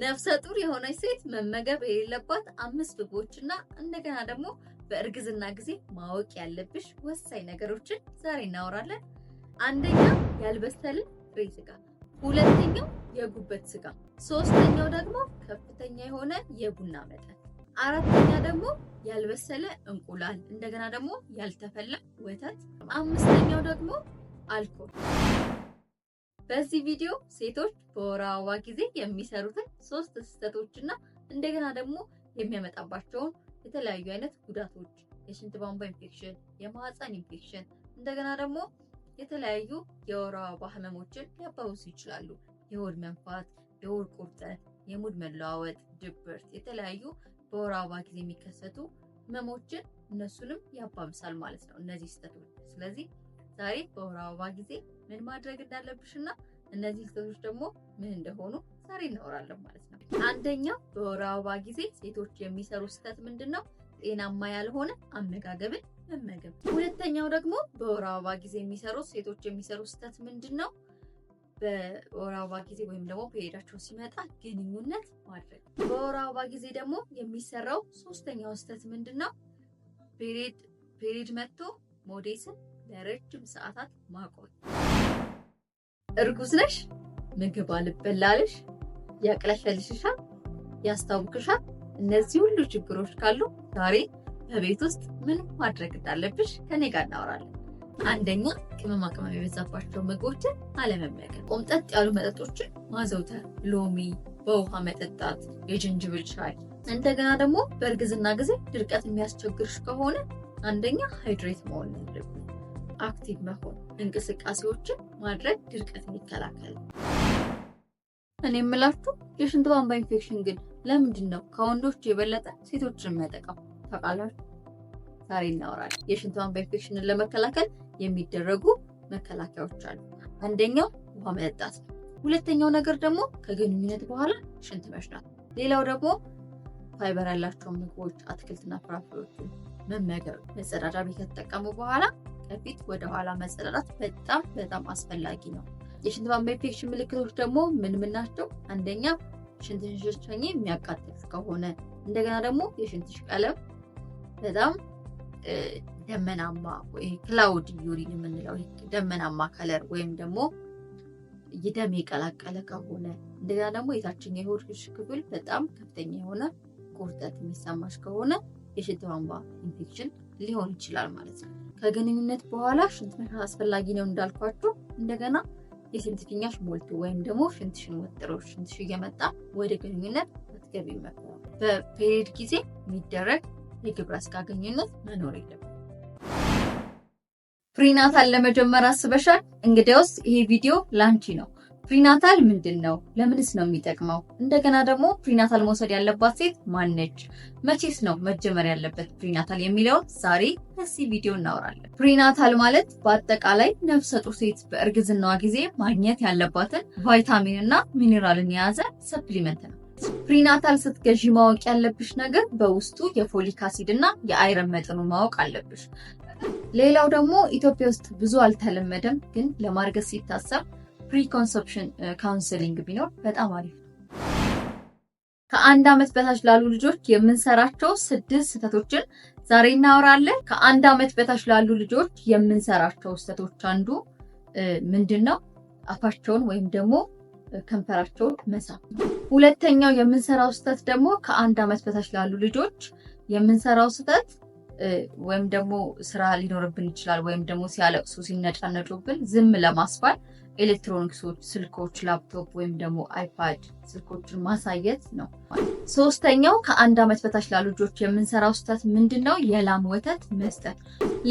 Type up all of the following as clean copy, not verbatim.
ነፍሰ ጡር የሆነች ሴት መመገብ የሌለባት 5 ምግቦችና እንደገና ደግሞ በእርግዝና ጊዜ ማወቅ ያለብሽ ወሳኝ ነገሮችን ዛሬ እናወራለን። አንደኛ ያልበሰለ ጥሬ ስጋ፣ ሁለተኛው የጉበት ስጋ፣ ሶስተኛው ደግሞ ከፍተኛ የሆነ የቡና መጠን፣ አራተኛ ደግሞ ያልበሰለ እንቁላል፣ እንደገና ደግሞ ያልተፈላ ወተት፣ አምስተኛው ደግሞ አልኮል። በዚህ ቪዲዮ ሴቶች በወር አበባ ጊዜ የሚሰሩትን 3 ስህተቶችና እንደገና ደግሞ የሚያመጣባቸውን የተለያዩ አይነት ጉዳቶች፣ የሽንት ቧንቧ ኢንፌክሽን፣ የማህፀን ኢንፌክሽን፣ እንደገና ደግሞ የተለያዩ የወር አበባ ህመሞችን ሊያባብሱ ይችላሉ። የሆድ መንፋት፣ የሆድ ቁርጠት፣ የ mood መለዋወጥ፣ ድብርት፣ የተለያዩ በወር አበባ ጊዜ የሚከሰቱ ህመሞችን እነሱንም ያባብሳል ማለት ነው እነዚህ ስህተቶች። ስለዚህ ዛሬ በወር አበባ ጊዜ ምን ማድረግ እንዳለብሽና እነዚህ ስህተቶች ደግሞ ምን እንደሆኑ ዛሬ እናወራለን ማለት ነው። አንደኛው በወር አበባ ጊዜ ሴቶች የሚሰሩ ስህተት ምንድነው? ጤናማ ያልሆነ አመጋገብን መመገብ። ሁለተኛው ደግሞ በወር አበባ ጊዜ ሴቶች የሚሰሩ ስህተት ምንድነው? በወር አበባ ጊዜ ወይም ደግሞ period ኣቸው ሲመጣ ግንኙነት ማድረግ። በወር አበባ ጊዜ ደግሞ የሚሰራው ሶስተኛው ስህተት ምንድነው? Period መጥቶ ሞዴስን ለረጅም ሰዓታት ማቆየት። እርጉዝ ነሽ? ምግብ አልበላልሽ፣ ያቅለሸልሽሻል፣ ያስታውክሻል። እነዚህ ሁሉ ችግሮች ካሉ ዛሬ በቤት ውስጥ ምን ማድረግ እንዳለብሽ ከኔ ጋር እናወራለን። አንደኛ ቅመማ ቅመም የበዛባቸው ምግቦችን አለመመገብ፣ ቆምጠጥ ያሉ መጠጦችን ማዘውተር፣ ሎሚ በውሃ መጠጣት፣ የጅንጅብል ሻይ። እንደገና ደግሞ በእርግዝና ጊዜ ድርቀት የሚያስቸግርሽ ከሆነ አንደኛ hydrate መሆን አለብን፣ active መሆን፣ እንቅስቃሴዎችን ማድረግ ድርቀትን ይከላከላል። እኔ የምላችሁ የሽንት ቧንቧ ኢንፌክሽን ግን ለምንድን ነው ከወንዶች የበለጠ ሴቶችን የሚያጠቃው ታውቃላችሁ? ዛሬ እናወራለን። የሽንት ቧንቧ ኢንፌክሽንን ለመከላከል የሚደረጉ መከላከያዎች አሉ። አንደኛው ውሃ መጠጣት ነው። ሁለተኛው ነገር ደግሞ ከግንኙነት በኋላ ሽንት መሽናት። ሌላው ደግሞ ፋይበር ያላቸውን ምግቦች፣ አትክልትና ፍራፍሬዎችን መመገብ። መጸዳጃ ቤት ከተጠቀሙ በኋላ ከፊት ወደ ኋላ መጸዳዳት በጣም በጣም አስፈላጊ ነው። የሽንት ቧንቧ ኢንፌክሽን ምልክቶች ደግሞ ምን ምን ናቸው? አንደኛ ሽንትሽን ስትሸኚ የሚያቃጥል ከሆነ፣ እንደገና ደግሞ የሽንትሽ ቀለም በጣም ደመናማ ወይ cloudy urine የምንለው ደመናማ color ወይም ደግሞ የደም የቀላቀለ ከሆነ፣ እንደገና ደግሞ የታችኛው የሆድሽ ክፍል በጣም ከፍተኛ የሆነ ቁርጠት የሚሰማሽ ከሆነ የሽንት ቧንቧ ኢንፌክሽን ሊሆን ይችላል ማለት ነው። ከግንኙነት በኋላ ሽንት መሽናት አስፈላጊ ነው እንዳልኳችሁ፣ እንደገና የሽንት ፊኛሽ ሞልቶ ወይም ደግሞ ሽንትሽን ወጥሮ ሽንትሽ እየመጣ ወደ ግንኙነት አትገቢ ይመከራል። በ period ጊዜ የሚደረግ የግብረ ስጋ ግንኙነት መኖር የለበትም። Prenatal ለመጀመር አስበሻል? እንግዲያውስ ይሄ ቪዲዮ ላንቺ ነው። Prenatal ምንድን ነው? ለምንስ ነው የሚጠቅመው? እንደገና ደግሞ prenatal መውሰድ ያለባት ሴት ማነች? መቼስ ነው መጀመር ያለበት prenatal የሚለውን ዛሬ በዚህ ቪዲዮ እናወራለን። Prenatal ማለት በአጠቃላይ ነፍሰ ጡር ሴት በእርግዝናዋ ጊዜ ማግኘት ያለባትን ቫይታሚን እና ሚኔራልን የያዘ supplement ነው። Prenatal ስትገዢ ማወቅ ያለብሽ ነገር በውስጡ የ folic acid እና የ iron መጠኑ ማወቅ አለብሽ። ሌላው ደግሞ ኢትዮጵያ ውስጥ ብዙ አልተለመደም፣ ግን ለማርገዝ ሲታሰብ preconception counseling ቢኖር በጣም አሪፍ ነው። ከ1 ዓመት በታች ላሉ ልጆች የምንሰራቸው 6 ስህተቶችን ዛሬ እናወራለን። ከ1 ዓመት በታች ላሉ ልጆች የምንሰራቸው ስህተቶች አንዱ ምንድነው? አፋቸውን ወይም ደግሞ ከንፈራቸውን መሳም። ሁለተኛው የምንሰራው ስህተት ደግሞ ከ1 ዓመት በታች ላሉ ልጆች የምንሰራው ስህተት ወይም ደግሞ ስራ ሊኖርብን ይችላል፣ ወይም ደግሞ ሲያለቅሱ ሲነጫነጩብን ዝም ለማስባል ኤሌክትሮኒክሶች፣ ስልኮች፣ ላፕቶፕ ወይም ደግሞ iPad ስልኮችን ማሳየት ነው። ሶስተኛው ከ1 ዓመት በታች ላሉ ልጆች የምንሰራው ስህተት ምንድነው? የላም ወተት መስጠት።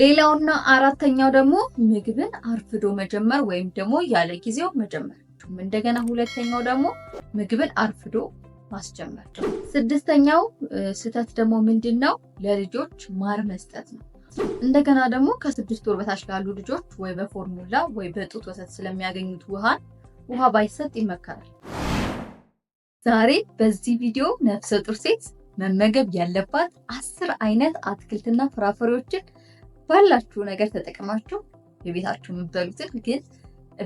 ሌላውና አራተኛው ደግሞ ምግብን አርፍዶ መጀመር ወይም ደግሞ ያለ ጊዜው መጀመር። እንደገና ሁለተኛው ደግሞ ምግብን አርፍዶ ማስጀመር። ስድስተኛው ስህተት ደግሞ ምንድነው? ለልጆች ማር መስጠት ነው። እንደገና ደግሞ ከ6 ወር በታች ላሉ ልጆች ወይ በፎርሙላ ወይ በጡት ወተት ስለሚያገኙት ውሃ ባይሰጥ ይመከራል። ዛሬ በዚህ ቪዲዮ ነፍሰ ጡር ሴት መመገብ ያለባት 10 አይነት አትክልትና ፍራፍሬዎችን ባላችሁ ነገር ተጠቅማችሁ የቤታችሁ የምትበሉትን ግን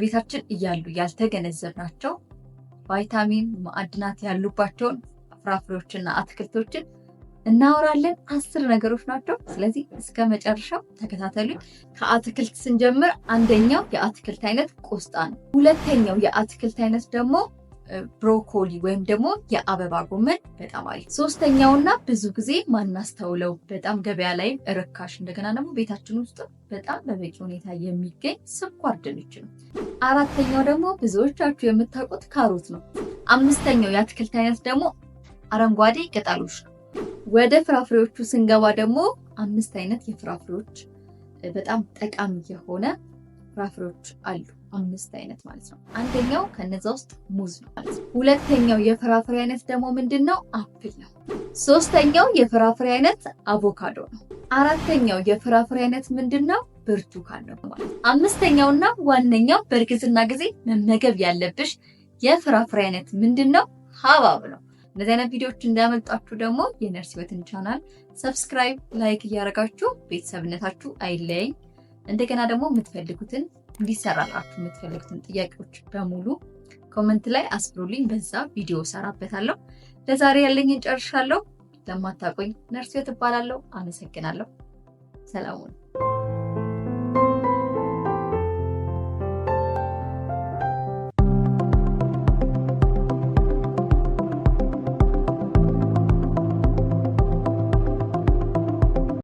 ቤታችን እያሉ ያልተገነዘብናቸው ቫይታሚን፣ ማዕድናት ያሉባቸውን ፍራፍሬዎችና አትክልቶችን እናወራለን። 10 ነገሮች ናቸው። ስለዚህ እስከ መጨረሻው ተከታተሉኝ። ከአትክልት ስንጀምር አንደኛው የአትክልት አይነት ቆስጣ ነው። ሁለተኛው የአትክልት አይነት ደግሞ ብሮኮሊ ወይም ደግሞ የአበባ ጎመን በጣም አሪፍ። ሶስተኛውና ብዙ ጊዜ ማናስተውለው በጣም ገበያ ላይ ርካሽ እንደገና ደግሞ ቤታችን ውስጥ በጣም በበቂ ሁኔታ የሚገኝ ስኳር ድንች ነው። አራተኛው ደግሞ ብዙዎቻችሁ የምታውቁት ካሮት ነው። አምስተኛው የአትክልት አይነት ደግሞ አረንጓዴ ቅጠሎች ነው። ወደ ፍራፍሬዎቹ ስንገባ ደግሞ 5 አይነት የፍራፍሬዎች በጣም ጠቃሚ የሆነ ፍራፍሬዎች አሉ። 5 አይነት ማለት ነው። አንደኛው ከነዛ ውስጥ ሙዝ ነው ማለት ነው። ሁለተኛው የፍራፍሬ አይነት ደግሞ ምንድነው? apple ነው። ሶስተኛው የፍራፍሬ አይነት አቮካዶ ነው። አራተኛው የፍራፍሬ አይነት ምንድነው? ብርቱካን ነው ማለት ነው። አምስተኛውና ዋነኛው በእርግዝና ጊዜ መመገብ ያለብሽ የፍራፍሬ አይነት ምንድነው? ሐብሐብ ነው። እንደዚህ አይነት ቪዲዮዎች እንዳያመልጣችሁ ደግሞ የነርስ ህይወትን channel subscribe፣ like እያደረጋችሁ ቤተሰብነታችሁ አይለየኝ። እንደገና ደግሞ የምትፈልጉትን እንዲሰራላችሁ የምትፈልጉትን ጥያቄዎች በሙሉ comment ላይ አስፍሩልኝ፣ በዛ ቪዲዮ ሰራበታለሁ። ለዛሬ ያለኝን ጨርሻለሁ። ለማታውቁኝ ነርስ ህይወት እባላለሁ። አመሰግናለሁ። ሰላም ሁኑ።